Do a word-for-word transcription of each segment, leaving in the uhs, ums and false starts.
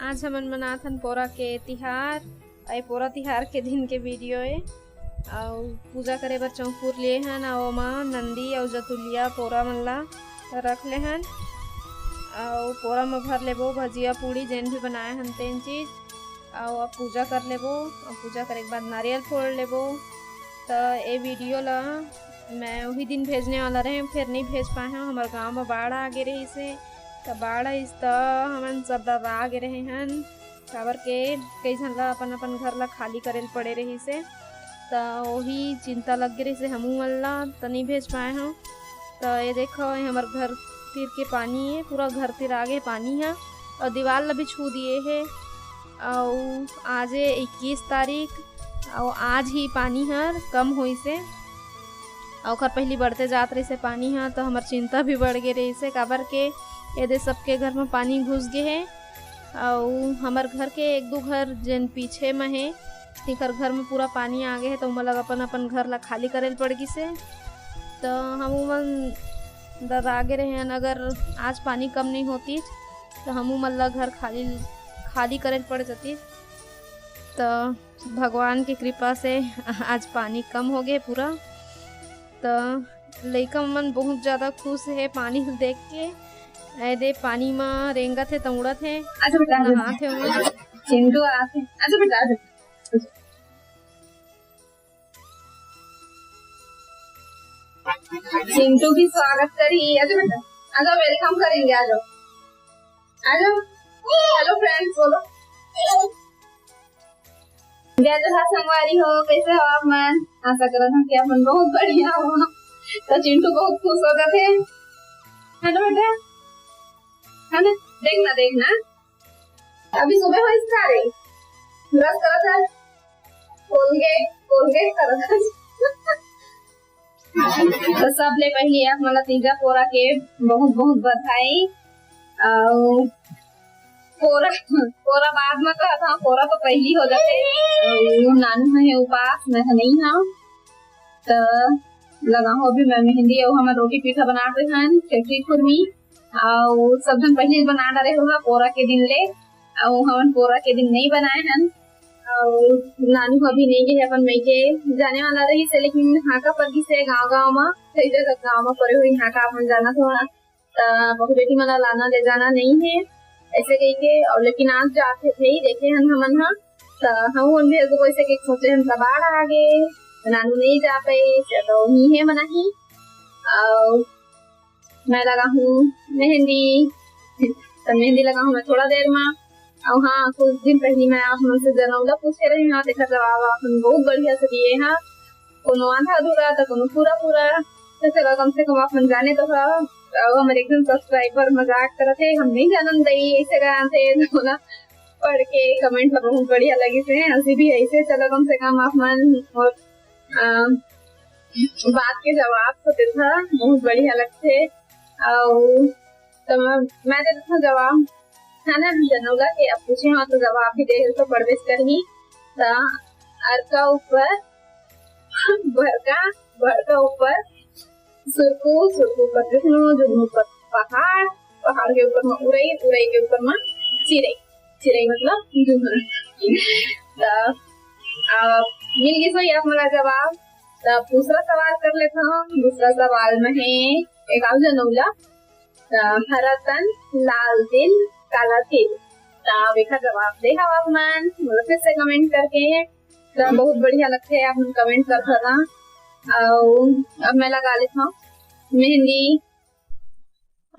आज हमन मनाथन पोरा के तिहार। ए पोरा तिहार के दिन के वीडियो ए। अउ पूजा करे बर चौंकुर लिए हन, अउ ओमा नंदी अउ जतुलिया पोरा मन ला रख ले हन। अउ पोरा म भर लेबो भजिया पूड़ी, जेन भी बनाए हन तेन चीज। अउ अब पूजा कर लेबो। अउ पूजा करे के बाद नारियल फोड़ लेबो। त ए वीडियो ला मैं उही दिन भेजने वाला रहे, फिर नहीं भेज पाए हूँ। हमर गांव में बाढ़ आ गे रहिस हे, त बाढ़ आइस त हमन सब डरा गे रहे हन, काबर के कई झन ला अपन अपन घर ला खाली करे ल पड़े रहिस हे, त ओही चिंता लग गे रहिस हे हमू मन ला, त नहीं भेज पाए हूँ। त ये देखो, ये हमर घर तीर के पानी है, पूरा घर तीर आगे पानी है और दीवार ला भी छू दिए है। और आज है इक्कीस तारीख और आज ही पानी हर कम होइस हे। और ओखर पहली बढ़ते जात रहिस हे पानी ह, तो हमर चिंता भी बढ़ गे रहिस हे, काबर के एदे सबके घर में पानी घुस गे हे। और हमर घर के एक दो घर जेन पीछे में हे, तेकर घर में पूरा पानी आ गे हे, तो ओमन ला अपन अपन घर ला खाली करे ल पड़ गिस हे। तो हमू मन डरा गे रहे हन, अगर आज पानी कम नहीं होती तो हमू मन ला घर खाली, खाली करे ल पड़ जाती। तो भगवान की कृपा से आज पानी कम हो गे पूरा। तो लइका मन बहुत ज्यादा खुश हे पानी देख के। ए दे पानी म रेंगत हे, तौड़त हे, अच्छा बेटा, आ जा। नहात हे ओमन। चिंटू आके, अच्छा बेटा, आ जा। चिंटू भी स्वागत करी। आ जाओ बेटा, आ जाओ, welcome करेंगे, आ जाओ, आ जाओ। Hello friends बोलो। जय जोहार संगवारी हो, कैसे हो आप मन? आशा करत हूँ कि आप मन बहुत बढ़िया हो। तो चिंटू बहुत खुश हो जाते हैं, है ना बेटा? है ना? देखना, देखना, अभी सुबह हो इसका रे, ब्रश करो सर, कोलगेट, कोलगेट करो सर। तो सबले पहले आप मन ला तीजा पोरा के बहुत बहुत बधाई। अउ पोरा, पोरा बाद में कहत हूँ, पोरा तो पहली हो जाते। अउ नानू है उपास, मैं नहीं हूँ। तो लगा हूँ अभी मैं मेहंदी अउ हमर रोटी पीठा बना रहे हन, चटनी खुरमी। अउ सब झन पहले बना डारे होगा पोरा के दिन ले। अउ हमन पोरा के दिन नहीं बनाए हन। अउ नानू अभी नहीं गे हे अपन मइके, जाने वाला रहिस हे, लेकिन हाका पर गिस हे गाँव गाँव म, कई जगह गाँव म परे होही हाका, अपन जानत हो। त बहू बेटी मन ला लाना ले जाना नहीं है ऐसे कह के। और लेकिन आज जात हे भाई, देखे हन हमन हा, त हम उन भी ऐसे कैसे के सोचे हन, त बाढ़ आ गे, नानू नहीं जा पाए, तो ही है मना ही। और मैं लगा हूँ मेहंदी, तो मेहंदी लगा हूँ मैं थोड़ा देर में। और हाँ, कुछ दिन पहले मैं आप मन से जनौला पूछे रही हूँ, तेकर जवाब आप मन बहुत बढ़िया से दिए हैं, कोनो आधा अधूरा तो कोनो पूरा पूरा। तो चलो, कम से कम आप मन जाने तो हो। अब हमर एक झन subscriber मजाक करत हे, हम नहीं जानन दई ऐसे गाना थे, तो ना पढ़ के comment ला बहुत बढ़िया लगिस हे, हंसी भी ऐसे। चलो, कम से कम आप मन और, अ, बात के जवाब तो देथा, बहुत बढ़िया लगथे। अउ तो मैं, मैं दे देथव जवाब, है ना? जनौला के अब पूछे हो तो जवाब भी दे तो पड़बेच करही। त अरका ऊपर भरका, भरका ऊपर सुरकू, सुरकू ऊपर जुगनू, जुगनू ऊपर पहाड़, पहाड़ के ऊपर में उरई, उरई के ऊपर में चिरई, चिरई मतलब जुगनू। त अब मिल गिस होही आप मन ला जवाब। त दूसरा सवाल कर लेथव। दूसरा सवाल में है एक आउ जनौला, त हरा तन लाल दिल काला तिल। त अब एकर जवाब दे हव आप मन, मोला फिर से comment करके। त बहुत बढ़िया लगथे आप मन comment करथव ना। अउ अब मैं लगा लेथव मेहंदी।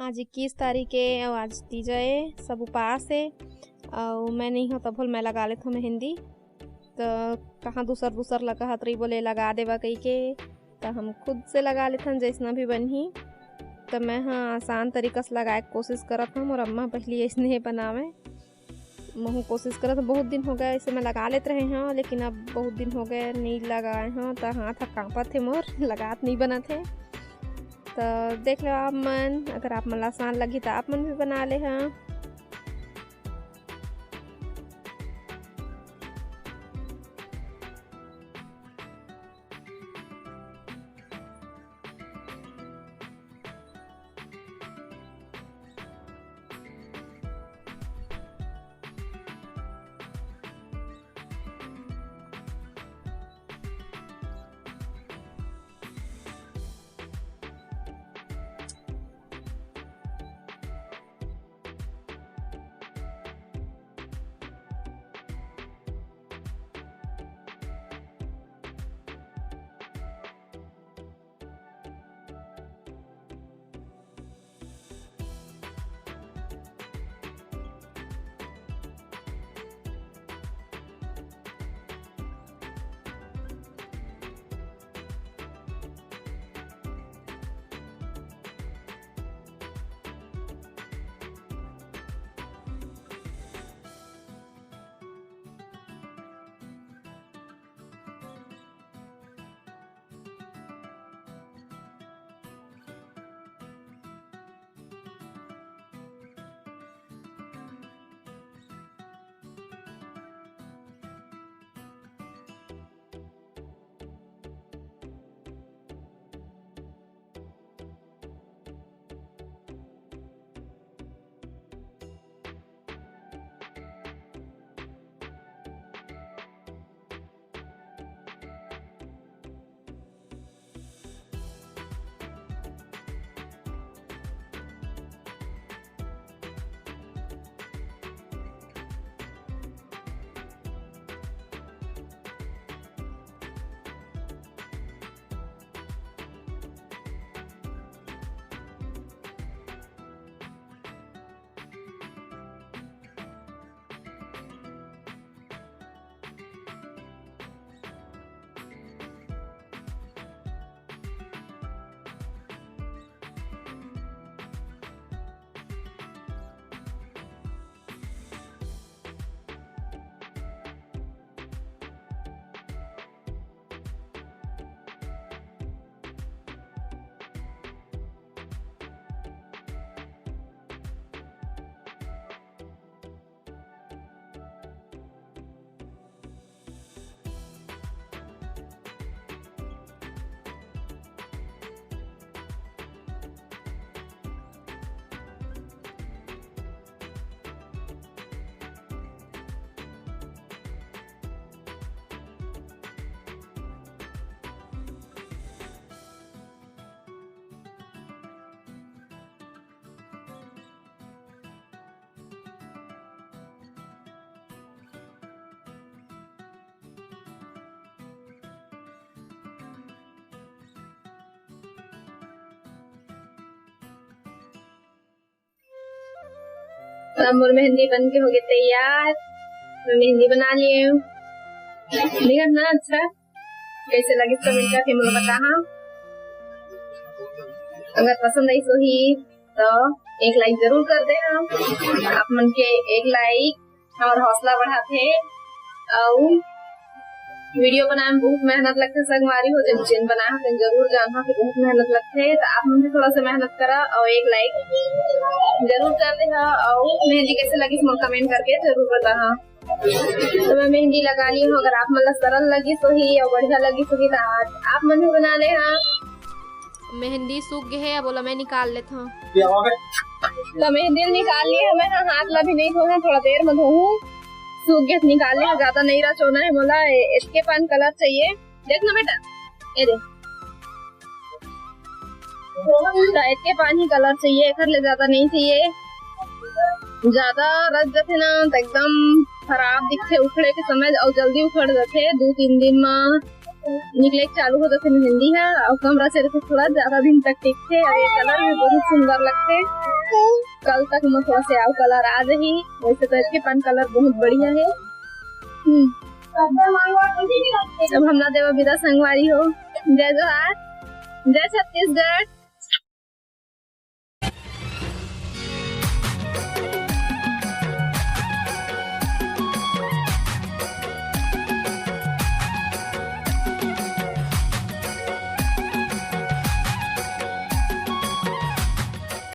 आज इक्कीस तारीख ए अउ आज तीजा ए, सब उपास ए। अउ मैं नहीं हव तभो ले मैं लगा लेथव मेहंदी। त कहाँ दूसर दूसर ला कहत रही बोले लगा देवा कहिके, त हम खुद से लगा लेथन जैसना भी बनही। त मैं ह आसान तरीका से लगाए के कोशिश करत हव, मोर अम्मा पहली ऐसने बनावे, महू कोशिश करत हव। बहुत दिन हो गए ऐसे मैं लगा लेत रहे हव, लेकिन अब बहुत दिन हो गए नहीं लगाए हव, त हाथ ह कांपत हे मोर, लगात नहीं बनत हे। त देख लो आप मन, अगर आप मन ला आसान लगही त आप मन भी बना ले हव। अब मोर मेहंदी बन के होगे तैयार। मैं मेहंदी बना लिए। दिखत ना अच्छा? कैसे लगिस कमेंट करके मोला बताहा। अगर पसंद आइस होही तो एक लाइक जरूर कर देहा। आप मन के एक लाइक हमर हौसला बढ़ाथे। अउ वीडियो बनाए में बहुत मेहनत लगथे संगवारी हो, जब जेन बनाए हो तेन जरूर जानहा कि बहुत मेहनत लगथे। तो आप मन भी थोड़ा सा मेहनत करा अउ एक लाइक जरूर कर देहा अउ मेहंदी कैसे लगिस मोर कमेंट करके जरूर बताहा। तो मैं मेहंदी लगा ली हूँ। अगर आप मन ला सरल लगिस होही अउ बढ़िया लगिस होही तो आज आप मन भी बना लेहा। मेहंदी सूख गे हे, अब ओला मैं निकाल लेत हूँ। तो मेहंदी निकाल ली हूँ मैं, हाँ, हाथ ला भी नहीं धोहूँ, थोड़ा देर में धोहूँ। सूख गे, निकाल ली हूँ, ज्यादा नहीं रचोना है मोला। ए-, एतके पान कलर चाहिए, देख ना बेटा, ये देख, तो एतके पान ही कलर चाहिए, एकर ले ज्यादा नहीं चाहिए। ज्यादा रच जाथे ना तो एकदम खराब दिखथे उखड़े के समय, अउ जल्दी उखड़ जाथे, दू तीन दिन में निकले के चालू हो जाथे मेहंदी ह, अउ कम रचे रहिथे थोड़ा ज्यादा दिन तक टिकथे, अउ ये कलर भी बहुत सुंदर लगथे। कल तक में थोड़ा से अउ कलर आ जाही। वैसे तो एतके पान कलर बहुत बढ़िया है। हम्म। अब हमला देवा बिदा संगवारी हो। जय जोहार, जय छत्तीसगढ़।